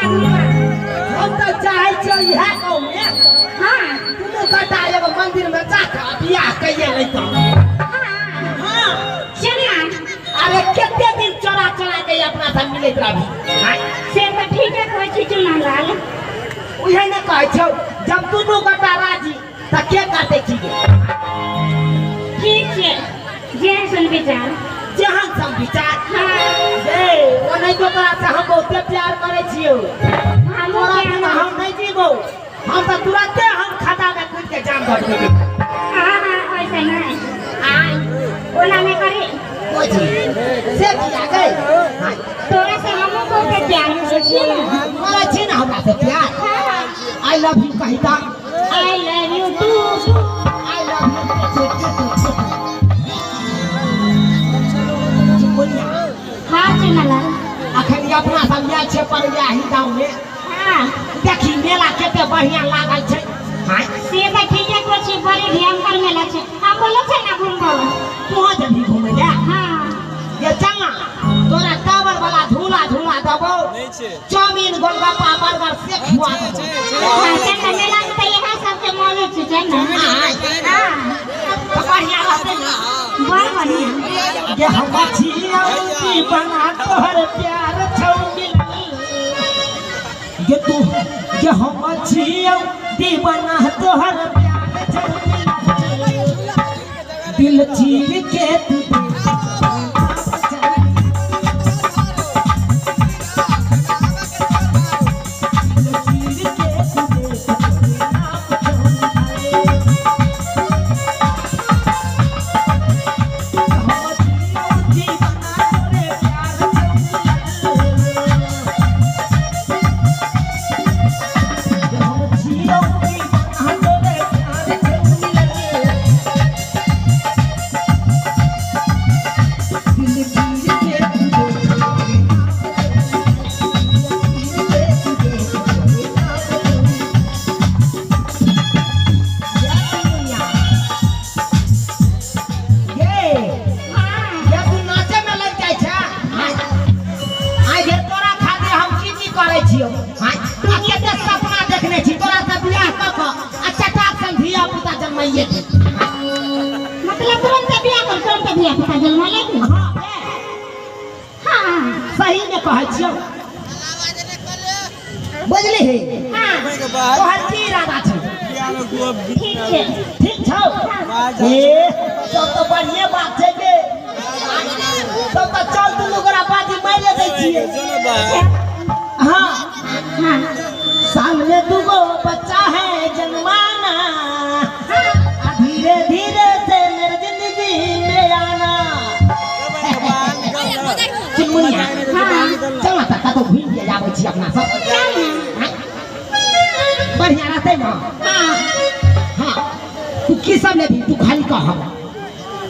घुमबा। हम तऽ चाहै छियौ इएह गाँवमे। हाँ। दुनू गोटा एगो मंदिर में जाके बियाह कैये लैतौं। हाँ। हाँ। चल ना। अरे कते दिन चोरा चोरा के अपना सब मिलैत रहबी। से तऽ ठीके कहै छी चुनालाल। उहे ने कहै छौ, जब दुनू गोटा राजी तऽ के करतै की गे? ठीक छै, जेहन सन विचार। जेहन सन विचार। हाँ। ए ओनाहितो तोरा से हम बहुते प्यार करै छियौ। हमहूँ तोरा प्यार बिना करै हम नहि जीबौ। हम तऽ तुरंते हम खाता में कूद के जान दऽ देबै। हाँ हाँ, ऐसे नहीं। आय। ओना नहि करी। कोची से किया गई? तोरा से हमहूँ बहुते प्यार करै छियै ने। करै छी ने हमरा से प्यार? हाँ। I love you कही तऽ। I love you too. I love you too. चिमुनिया। हाँ चुनालाल। अखन अपना सब आयल छै परबियाही गाँव में। हाँ। देखी मेला कते बढ़िया लागल छै। हाँ। से तऽ ठीके कहै छी, बड़ी भयंकर मेला छै। हम बोलो छै ना घुमबो। तोहं जेबही घुमै लए? हाँ। ये चल ना, तोरा टावर वाला झूला झूला देबौ, चाउमीन गोलगप्पा बर्गर से खुआ देबौ। हाँ, चल ना, मेला में तऽ इएह सबके मौज छै, चल ना। हाँ। हाँ। तऽ बढ़िया रहतै ना? बड़ बढ़िया। ये हम छियौ दीवाना तोहर प्यार छौ मिलल। ये तू ये हम छियौ दीवाना तोहर प्यार छौ मिलल। दिल चीर के तू मतलब तुरंत बियाह कर, तुरंत बियाह पुता जन्म लेबी। हाँ। हाँ। सही में कहै छियौ। बुझली हे? हाँ। तोहर की इरादा छौ? ठीक छै। ठीक छौ? ए सब तऽ बढ़िए बात छै गे। सब तऽ चल दुनू गोरा बाजी मारि दै छियै। हाँ। हाँ। साल में दूगो बच्चा है जन्माना, धीरे धीरे से मेरे जिंदगी में आना। चिमुनिया। हाँ। चल ना कतौ घुमि के आबै छी अपना सब। चल ना। बढ़िया रहतै ना? हाँ। हाँ। तू की सब लेबही? तू खाली कह हमरा।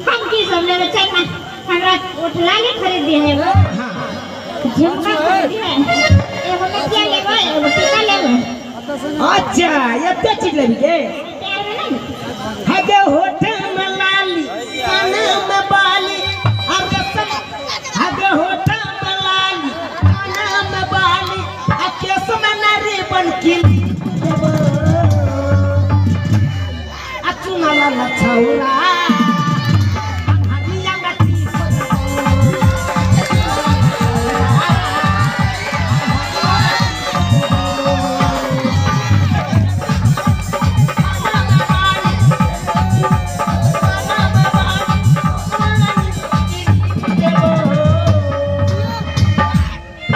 हम की सब लेबै? चल ना, हमरा ओठलाली खरीद दिहे एगो। हाँ। झुमका खरीद दिहे एगो, नथिया लेबै एगो, टीका लेबै। अच्छा, एते चीज लेबही गे? प्यार में नहीं। हगे होठ में लाली, कान में बाली, अरे सब हगे होठ में लाली, कान में बाली, आ केस में नारी बन किली। आ चुना लाला छौरा, अन्हरिया में की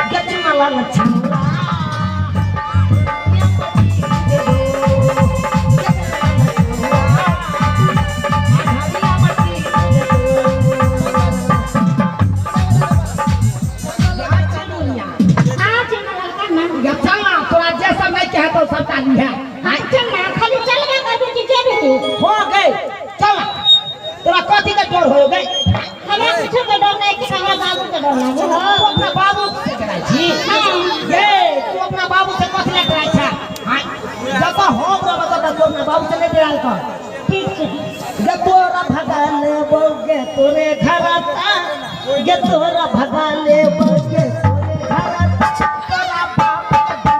हाँ चुनालाल का ना। चल ना, तोरा जे सब नहीं के हेतौ सबटा लिहे। हाँ चल ना, खाली चलबे करबी कि जेबी? हो गई, चल ना। तोरा कथी के डर हो गई? हमरा कुछो के डर नहीं कि हमरा बाबू के डर लागे। तू अपना बाबू से डराइ छी? हाँ। ये तू अपना बाबू से कथी लए डराइ छा? हाँ। जब हम रहब तब तू अपना बाबू से नहीं डराल कर। ठीक छै। गे तोरा भगा लेबौ गे तोरे घरता, गे तोरा भगा लेबौ गे तोरे घरता, तोरा बाप के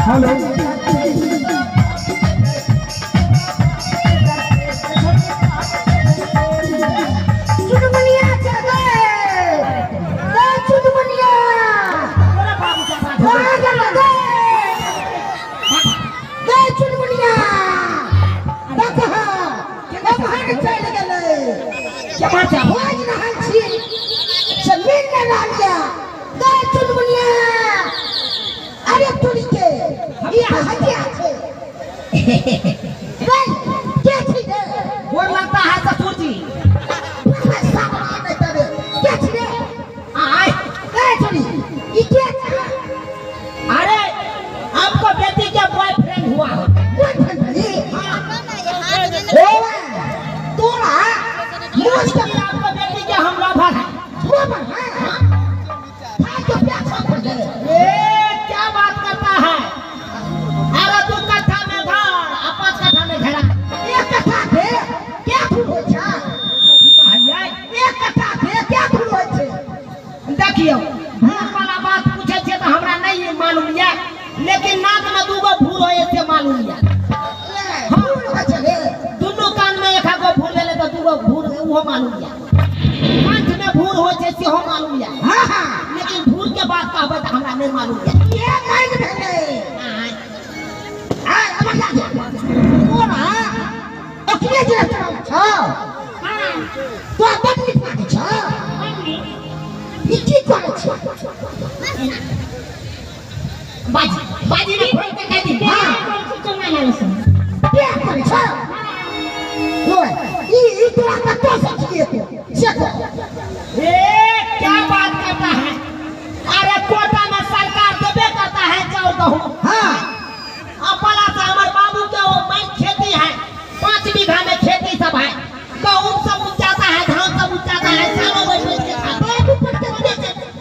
हेलो चुनमुनिया चल गए चुनमुनिया गए चुनमुनिया देखह एम्हर चलि गेलै। बाजि रहल छी से मिल नहि रहल यऽ। गए चुनमुनिया, अरे तोरी के ई तऽ हटिया छै। गए के छी रे? गोर लगता है ससुर जी। के छी रे? आय गए छोरी, ई के छै? अरे आपको बेटी के बॉयफ्रेंड हुआ हो। बॉयफ्रेंड भेली? ओए तोरा मोज के आपको बेटी के हम लवर है। लोभर है? खाय के प्यास पर गेलै। ए क्या बात करता है। अरे 2 कट्ठा में घर आ 5 कट्ठा में घेरा। एक कट्ठा के क्या फूल होइ छै? की कहलियै? एक कट्ठा के क्या फूल होइ छै? देखियौ भूर वाला बात पूछै छियै तऽ हमरा नहीं मालूम यऽ, लेकिन नाक में 2 गो भूर होय से मालूम यऽ। फूल होइ छै रे? दुनू कान में एक गो भूर भेलै तऽ 2 गो भूर ओहो मालूम यऽ। कंठ में भूर होइ छै सेहो मालूम यऽ। हाँ हाँ, लेकिन भूर के बात कहबै तऽ हमरा नहीं मालूम यऽ। ये नहीं भेलै। आय अमर जा तोरा अखने जे चढ़ल छौ तोरा बड नीक लागै छौ। ई की करै छै? बाजी बाजी ने खोल के कह दी। हाँ प्यार करै छौ? ओए ई तोरा कतऽ से छियै तो से कह। ए क्या बात करता है। अरे कोटा में सरकार देबे करता है चाउर गहूँ। हाँ अपना से हमारे बाबू के वो मैं खेती है, 5 बीघा में खेती सब है, गहूँ सब उपजाता है, धान सब उपजाता है, सालों में बेच के खाते हैं। बाबू पर कोनो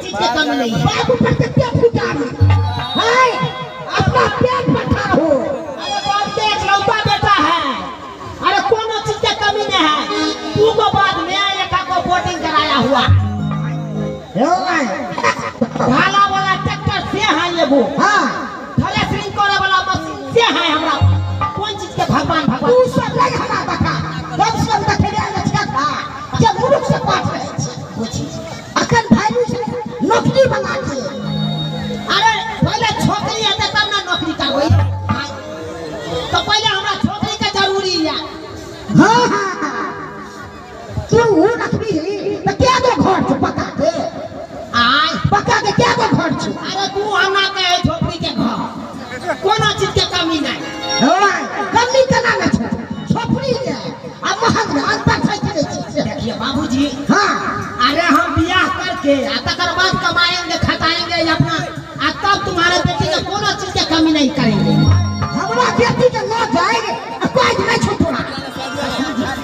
चीज के कमी नहीं है। बाबू पर कितने फुटानी है, अपना पेट पर ठाढ़ हो। अरे बाप के इकलौता बेटा है, अरे कोनो चीज के कमी नहीं है। 2 गो बाद में एक को बोटिंग कराया हुआ, ढाला वाला ट्रैक्टर से है एगो, हाँ थ्रेसरिंग करे वाला मशीन से है। हमरा कोन चीज के भगवान भगवान तू सब नहीं हमरा बता, कम से कम देखले आयल छै का जे मुरुख से पाठ रहै छै। पूछी अखन भाइलू छै नौकरी बना के। अरे पहले छोकरी हेतै तब ना नौकरी करबै। तो पहले हमरा छोकरी के जरूरी है। हाँ हाँ, तू रखबी तऽ क्या गो घर छौ पक्का के? आय पक्का के क्या गो घर छौ? अरे तू हमरा के है झोपड़ी के घर, कोनो चीज के कमी नहीं। ओए कमी केना नहि छौ? झोपड़ी है आ महग ने अंतर छै कि नहि छै? देखिए बाबूजी। हाँ अरे हम बियाह करके आ तकर बाद कमाएंगे खटाएंगे अपना, आ तब तुम्हारे बेटी के कोनो चीज के कमी नहीं करेंगे। हमरा बेटी के लऽ जाए आ कोइ नहि छौ तोरा।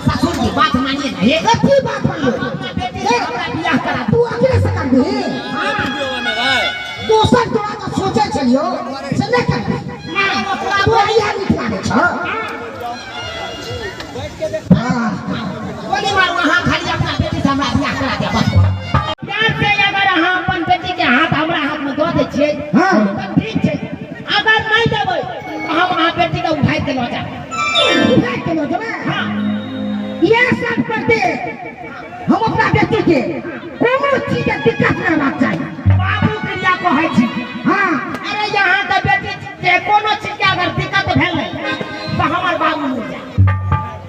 ससुर जी बात मानिए ना, ये कथी बात मानिए? अपना बेटी से हमरा बियाह करा तू अकेले से करबही? दोसर तोरा के सोचै छलियौ से नहि करबही। तोरा इएह नीक लागै छौ? हाँ गोली मारू अहाँ खाली अपना बेटी से हमरा बियाह करा दे बस। प्यार से अगर अहाँ अपन बेटी के हाथ हमरा हाथ में दऽ दै छियै हाँ तऽ ठीक छै, अगर नहीं देबै तऽ हम अहाँ बेटी के उठाइ के लऽ जायब। उठाइ के लऽ जेबै? हाँ इएह सब करते हम अपना बेटी के कोनो चीज के दिक्कत नहि हेबाक चाही। बाबू क्रिया कहै छी। हाँ अरे यहाँ के बेटी के कोनो चीज के अगर दिक्कत भेलै तऽ हमर बाबू मिल जाए।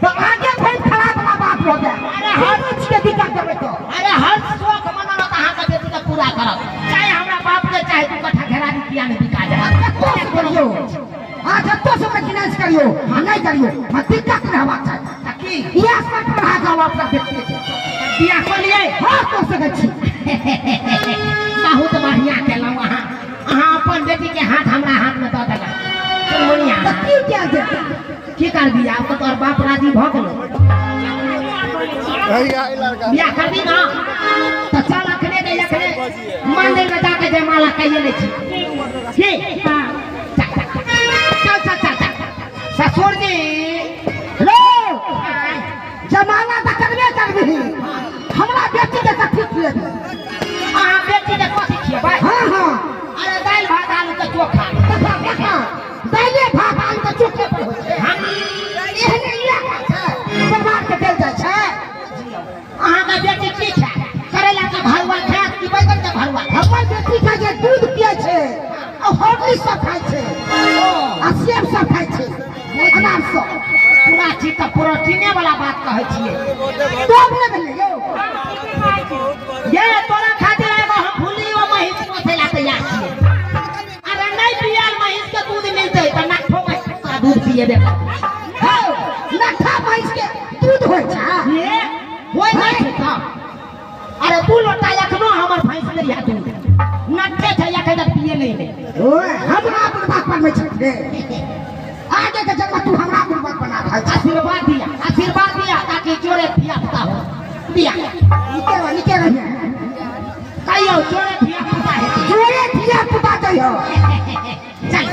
तऽ आगे फेर खराब वाला बात हो जाए। अरे हर चीज के दिक्कत देबै तो अरे हर शौक मनल तऽ अहाँके बेटी के पूरा करब, चाहे हमरा बाप के चाहे 2 कट्ठा घेरारी किया नहि बिका जाए। कतौ से करियौ, आ जतौ से फाइनेंस करियौ आ नहि करियौ, आ दिक्कत नहि हेबाक चाही। तऽ की इएह शर्त पर अहाँ जाउ अपना बेटी के। बियाह कऽ लियै? हाँ कऽ सकै छी। बहुत बढ़िया केलहुँ अहाँ, अहाँ अपन बेटी के हाथ हमरा हाथ में दऽ देलहुँ। चुनमुनिया तऽ की कयल जेतै? की करबी आब तऽ तोहर बाप राजी भऽ गेलौ। बियाह करबी ना तऽ चल अखने के अखने मंदिर में जाके जयमाला कहिए लै छी। की चल चल चल चल चल ससुर जी। रो जयमाला तऽ करबे करबही, हमरा बेटी के कथी खिएबही? अहाँ बेटी के कथी खिएबै? हाँ हाँ अरे दालि भात आलू के चोखा। देखा देखा दाइले भात आलू के चोखे पर होइ छै। एहने इलाका छै, परिवार के देल जाइ छै। अहाँके बेटी की खायत? करैला के भरुआ खायत कि बैगन के भरुआ? हमर बेटी खाइ छै, दूध पियै छै, आ हॉर्लिक्स सब खाइ छै, आ सेब सब खाइ छै, अनार सब। पूरा चीज तऽ प्रोटीने वाला बात कहै छियै। तब ने भेलै यौ। ये तोरा खातिर एगो हम भूलियो महींस पोसै ला तैयार छियै। अरे नहि पियल महींस के दूध मिलतै तऽ नट्ठो महींस के दूध पिएबे करबै। हौ, नट्ठा महींस के दूध होइ छै? ये होइ नहि छै तऽ। अरे 2 लोटा एखनो हमर भैंस नहि यऽ दूध। नट्ठे छै, एखन तक पिए नहि है। ओए, हमरा बुढ़बा पर छै रे। आगे के जन्म तू हमरा बुढ़बा बना भाई। आशीर्वाद दिया, आशीर्वाद दिया ताकि जोरे धिया पुता हो। दिया। निके रह, निके रह। कहियो जोरे धिया पुता है। जोरे धिया पुता कहियो। चल।